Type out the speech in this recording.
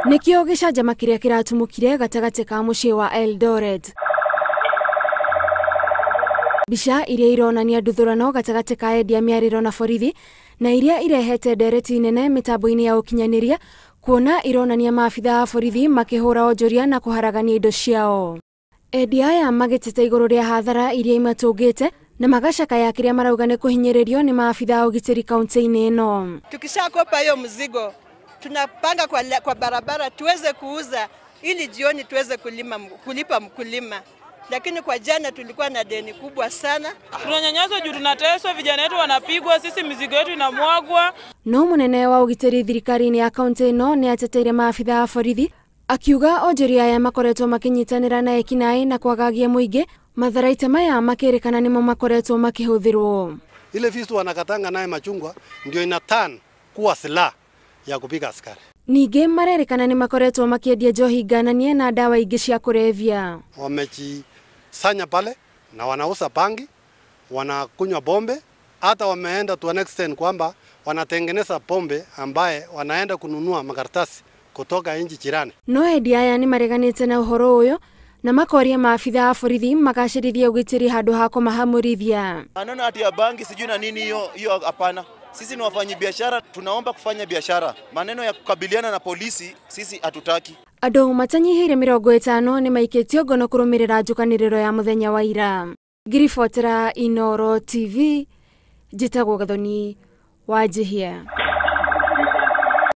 Nĩkĩo gĩcanjama kĩrĩa kĩratumũkire gatagatĩ ka mũciĩ wa Eldoret. Mbica iria ironania nduthũrano gatagatĩ ka endia mĩarĩro na borithi na iria irehete ndereti nene mĩtambo-inĩ ya ũkinyanĩria kuona ironania maabitha a borithi makĩhũra onjoria na kũharagania indo ciao. Endia aya magĩteta igũrũ rĩa hathara iria imatũngĩte na magacakaya kĩrĩa marauga nĩ kũhinyĩrĩrio nĩ maabitha a ũgitĩri kaunti-inĩ ĩno. Tukishakopa hiyo mzigo tunapanga kwa barabara tuweze kuuza ili jioni tuweze kulipa mkulima. Lakini kwa jana tulikuwa na deni kubwa sana. Tunanyanyaswa juu tunateswa, vijana wetu wanapigwa, sisi mizigo yetu inamwagwa. No munene wa ũgitĩri thirikari-inĩ ya kaunti ĩno nĩ ateteire maabitha a borithi akiuga onjoria aya makoretwo makĩnyitanĩra na ekinaĩ na kwagagia mũingĩ matharaita maya makĩrĩkana nĩmo makoretwo makĩhũthĩrwo. Ile visu wanakatanga naye machungwa ndio ina turn kuwa silaha ya kupiga askari. Ningĩ marerĩkana nĩ makoretwo makĩendia njohi ngananie na ndawa ingĩ cia kũrebia. Wamejisanya pale na wanauza bangi, wanakunywa pombe, hata wameenda to an extent kwamba wanatengeneza pombe ambaye wanaenda kununua makaratasi kutoka nchi jirani. No endia aya nĩ mareganĩte na ũhoro ũyũ na makoria maabitha a borithi magacĩrithia ũgitĩri handũ ha kũmahamũrithia. Anaona ati ya bangi sijui na nini hiyo hiyo, hapana. Sisi ni wafanyi biashara, tunaomba kufanya biashara. Maneno ya kukabiliana na polisi sisi hatutaki. Andũ matanyihĩire 50 nĩ maikĩtio ngono kũrũmĩrĩra njũkanĩrĩro ya mũthenya wa ira. Ngiribotera Inooro TV, njĩtagwo Gathoni Wanjihia.